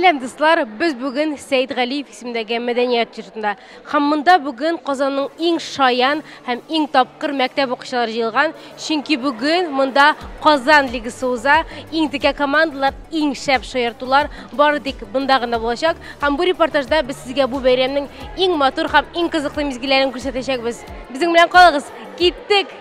Сәлам, дуслар! Без бүген Сәет Галиев исемендәге мәдәният йортында. Һәм монда бүген Казанның иң шаян һәм иң тапкыр мәктәп укучылары җыелган. Чөнки бүген монда Казан лигасы уза. Иң текә командалар, иң шәп шаяртулар бары тик монда гына булачак. Һәм бу репортажда без сезгә бу бәйрәмнең иң матур һәм иң кызыклы мизгелләрен күрсәтәчәкбез. Безнең белән калыгыз. Киттек!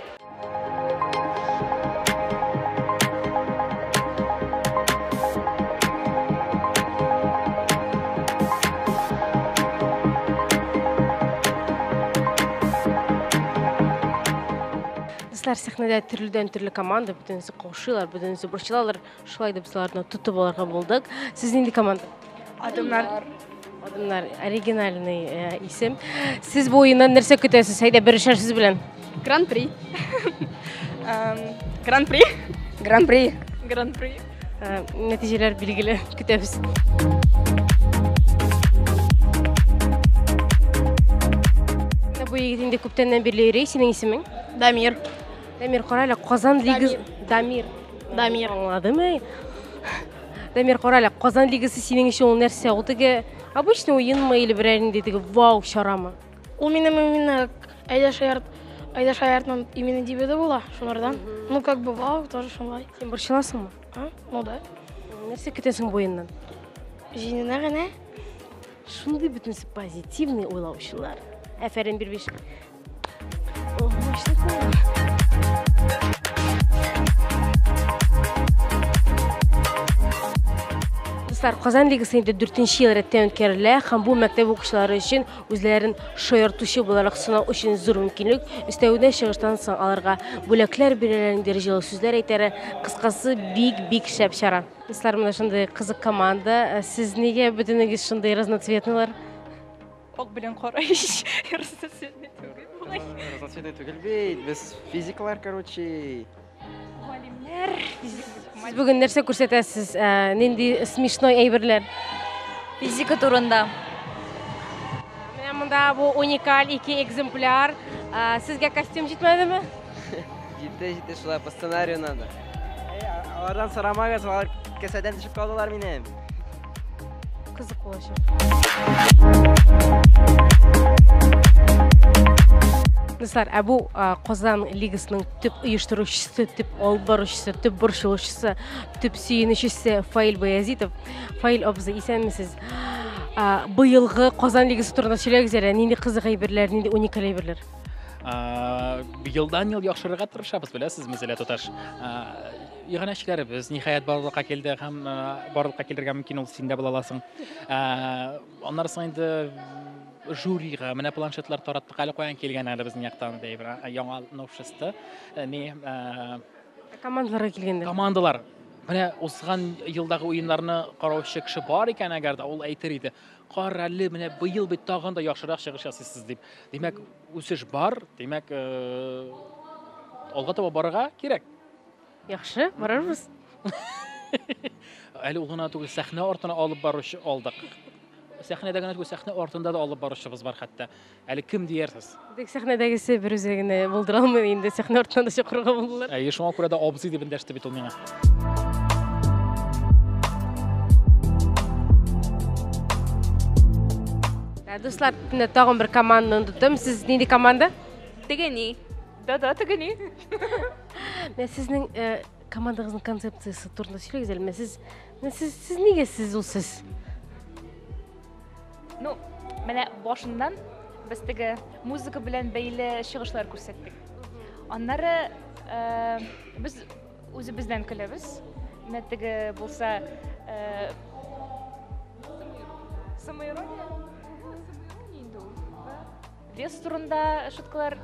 Дуслар, сәхнәдә төрледән төрле команда, бөтенесе каушыйлар, бөтенесе борчылалар. Шулай да без аларны тотып алырга булдык. Сез нинди команда? Адымнар. Адымнар, оригинальный э, исем. Сез бу уеннан нәрсә көтәсез? Әйдә, берешәр сүз белән. Гран-при. Гран-при. Гран-при. Гран-при. Э, нәтиҗәләр билгеле, көтәбез. Менә бу егет инде күптәннән бирле йөри. Синең исемең? Дамир. Дамир, кара әле, Казан лигасы Дамир. Дамир. Аңладымы? Дамир, кара әле, Казан лигасы синең өчен ул нәрсә? Ул теге обычный уенмы или берәр нинди теге вау чарамы? Ул минем именно Әйдә шаярт, Әйдә шаяртның именно дебюты була шулардан. Ну, как бы вау, тоже шулай. Син борчыласыңмы? А? Ну да. Нәрсә көтәсең бу уеннан? Җиңүне генә. Шундый бөтенесе позитивный уйлаучылар. Әфәрин, бир биш. Дуслар, Казан лигасы инде дүртенче ел рәттән үткәрелә һәм бу мәктәп укучылары өчен үзләрен шаяртучы буларак сынау өчен зур мөмкинлек. Өстәвенә чыгыштан соң аларга бүләкләр бирәләр, ниндидер җылы сүзләр әйтәләр. Кыскасы, бик-бик шәп чара. Дуслар, менә шундый кызык команда. Сез нигә бөтенегез шундый разноцветныйлар? Ак белән кара ич. Разноцветный түгел болай. Разноцветный түгел бит. Без физиклар, короче. Галимнәр. Сез бүген нәрсә күрсәтәсез? Ә, нинди смешной әйберләр? Физика турында. Менә монда бу уникаль ике экземпляр. Ә, сезгә костюм җитмәдеме? Җитте, җитте, шулай по сценарию надо. Алардан сорамагыз, алар кесәдән төшеп калдылар минем. Кызык булачак. Дуслар, ә бу Казан лигасының төп оештыручысы, төп алып баручысы, төп борчылучысы, төп сөенүчесе Фаил Баязитов. Фаил абзый, исәнмесез. Быелгы Казан лигасы турында сөйләгез әле, нинди кызык әйберләр, нинди уникаль әйберләр? Елдан ел яхшырырга тырышабыз, беләсезме, Зәлә туташ. Иганәчеләребез ниһаять барлыкка килде һәм барлыкка килергә мөмкин ул син дә була аласың. Аннары соң инде жюрига менә планшетлар тараттык әле каян килгән әле безнең яктан ди бер яңа новшество. Ни командаларга килгәндә. Командалар. Менә узган елдагы уеннарны караучы кеше бар икән әгәр дә ул әйтер иде. Карале, менә быел бит тагын да яхшырак чыгыш ясыйсыз дип. Димәк, үсеш бар, димәк, алга таба барырга кирәк. Яхшы, барырбыз. Әле ул гына түгел, сәхнә артына алып баручы алдык. Сәхнәдә генә түгел, сәхнә артында да алып баручыбыз бар хәтта. Әле кем диярсез? Тик сәхнәдәгесе бер үзе генә булдыра алмый инде, сәхнә артына да чакырырга булдылар. Әйе, шуңа күрә дә абзый дип эндәште бит ул миңа. Ә, дуслар, менә тагын бер команданы тоттым. Сез нинди команда? Тегени. Да-да, тегени. Менә сезнең э, командагызның концепциясе турында сөйләгез әле. Менә сез, менә сез, сез нигә сез ул сез? Ну, менә башыннан без теге музыка белән бәйле чыгышлар күрсәттек. Аннары э, без үзебездән көләбез. Менә теге булса э, самоирония. Самоирония инде ул. Вес турында шуткалар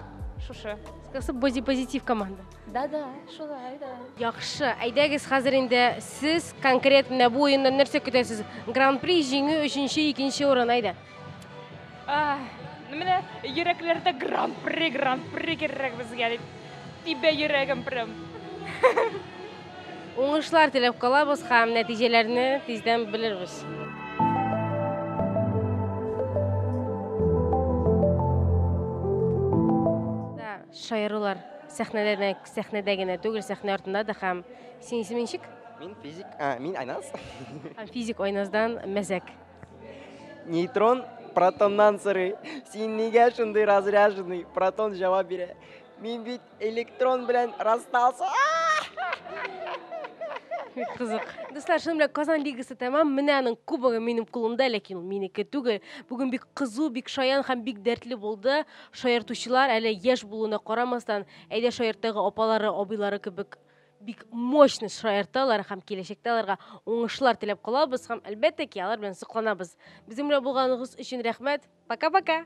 шушы. Кыскасы, бодипозитив команда. Да-да, шулай да. Яхшы, әйдәгез хәзер инде сез конкрет менә бу уеннан нәрсә көтәсез? Гран-при, җиңү, өченче, икенче урын, әйдә. Менә йөрәкләрдә гран-при, гран-при кирәк безгә дип. Тибә йөрәгем прям. Уңышлар теләп калабыз һәм нәтиҗәләрне тиздән белербез. Шаярулар сәхнәдә, сәхнәдә генә түгел, сәхнә артында да һәм синең исемең ничек? Мин физик, а, мин Айназ. Һәм физик Айназдан мәзәк. Нейтрон протоннан сорый. Син нигә шундый разряженный? Протон җавап бирә. Мин бит электрон белән расстался. Бик кызык. Дуслар, шуның белән Казан лигасы тәмам. Менә аның кубогы минем кулымда, ләкин ул минеке түгел. Бүген бик кызу, бик шаян һәм бик дәртле булды. Шаяртучылар әле яшь булуына карамастан, әйдә шаярттагы апалары, абыйлары кебек бик мощный шаярталар һәм киләчәктә аларга уңышлар теләп калабыз һәм әлбәттә ки алар белән сокланабыз. Безнең белән булганыгыз өчен рәхмәт. Пока-пока.